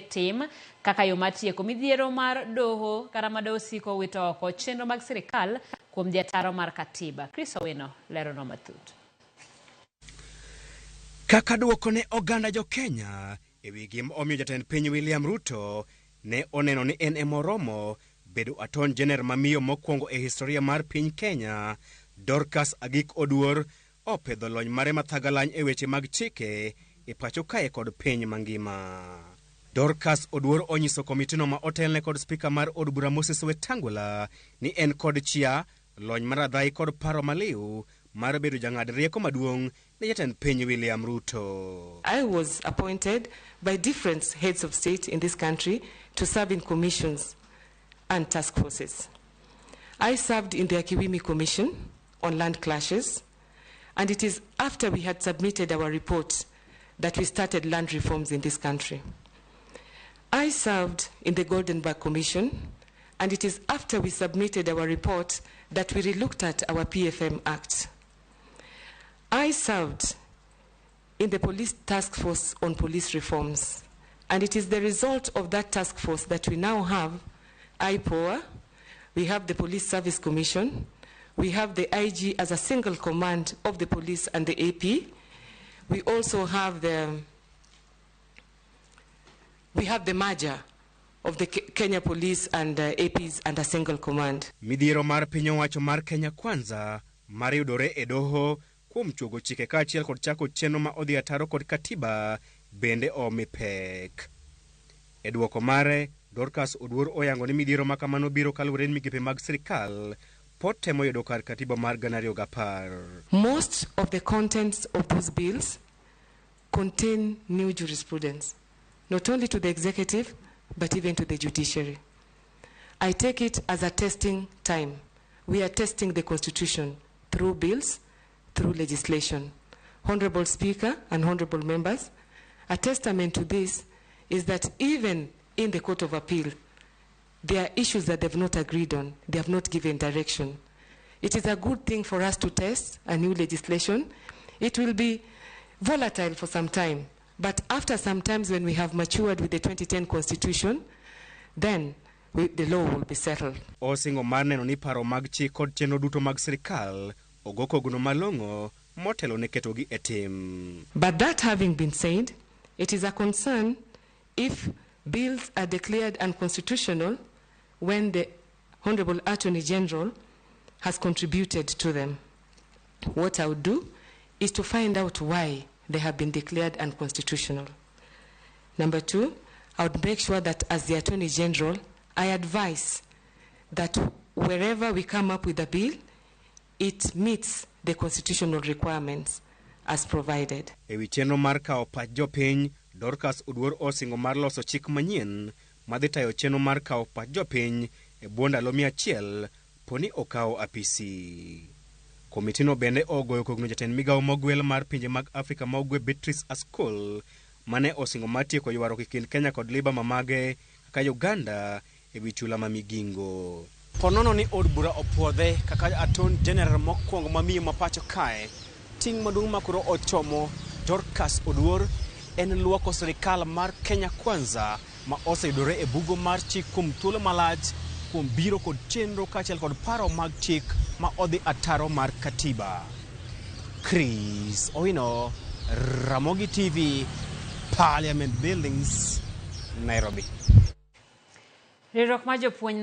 tim kaka yo matieko midhiero mar doho kata madosiko wito oko chenro mag sirikal kuom jataro mar katiba. Chris Owino lero no matut. Kaka duoko ne oganda jo Kenya ewi gima omiyo jatend piny William Ruto ne oneno ni en emoromo bedo aton jener mamiyo mokwongo e historia mar piny Kenya, Dorcas Oduor opedho lony mare mathagalany e weche mag chike e pacho kae kod piny mangima. Dorcas Oduor onyiso komitino ma otelne kod spika mar od bura Moses Wetangula ni en kod chia, lony maradhai kod paro maliw mar bedo jang'ad rieko maduong' ne jatend piny William Ruto. I was appointed by different heads of state in this country to serve in commissions and task forces. I served in the Akiwimi Commission on land clashes, and it is after we had submitted our report that we started land reforms in this country. I served in the Goldenberg Commission, and it is after we submitted our report that we relooked at our PFM Act. I served in the police task force on police reforms, and it is the result of that task force that we now have IPOA, we have the Police Service Commission, we have the IG as a single command of the police and the AP. We also have the merger of the Kenya Police and APs and a single command. Midhiero mar piny owacho mar Kenya Kwanza mar yudore e doho kuom chuogo chike kaachiel kod chako chenro ma odhi ataro kod katiba bende omi pek. E duoko mare, Dorcas Oduor oyango ni midhiero ma kamano biro kaluwore ni migepe mag sirikal pod temo yudo kar katiba mar 2010. Most of the contents of those bills contain new jurisprudence, not only to the executive, but even to the judiciary. I take it as a testing time. We are testing the Constitution through bills, through legislation. Honorable Speaker and honorable members, a testament to this is that even in the Court of Appeal, there are issues that they've not agreed on. They have not given direction. It is a good thing for us to test a new legislation. It will be volatile for some time, but after some times when we have matured with the 2010 Constitution, then the law will be settled. Osingo mar neno ni paro mag chik kod chenro duto mag sirikal ogoko guno malongo motelo ne ketogi e tim. But that having been said, it is a concern if bills are declared unconstitutional when the Honorable Attorney General has contributed to them. What I would do is to find out why they have been declared unconstitutional. Number two, I would make sure that as the Attorney General, I advise that wherever we come up with a bill, it meets the constitutional requirements as provided. Ewi chenro mar kao pach jopiny, Dorcas Oduor osingo mar loso chik manyien madhi tayo chenro mar kao pach jopiny e bwo ndalo 100 poni okao apisi. Komitino bende ogoyo kogno jatend migawo mogwel mar pinje mag Afrika ma ugwe Beatrice Askol mane osingo matieko ywaruok e kind Kenya kod liba mamage kaka Uganda ewi chula ma migingo. Ponono ni od bura opuodhe kaka Attorney General mokwongo mamiyo mapacho kae, ting' maduong' makoro ochomo Dorcas Oduor en luoko sirikal mar Kenya Kwanza ma oseyudore e bugo mar chik kuom thuolo malach kuom biro kod chenro kaachiel kod paro mag chik ma odhi ataro mar katiba. Chris Owino, Ramogi TV, Parliament Buildings, Nairobi. Riwruok mar jopuonj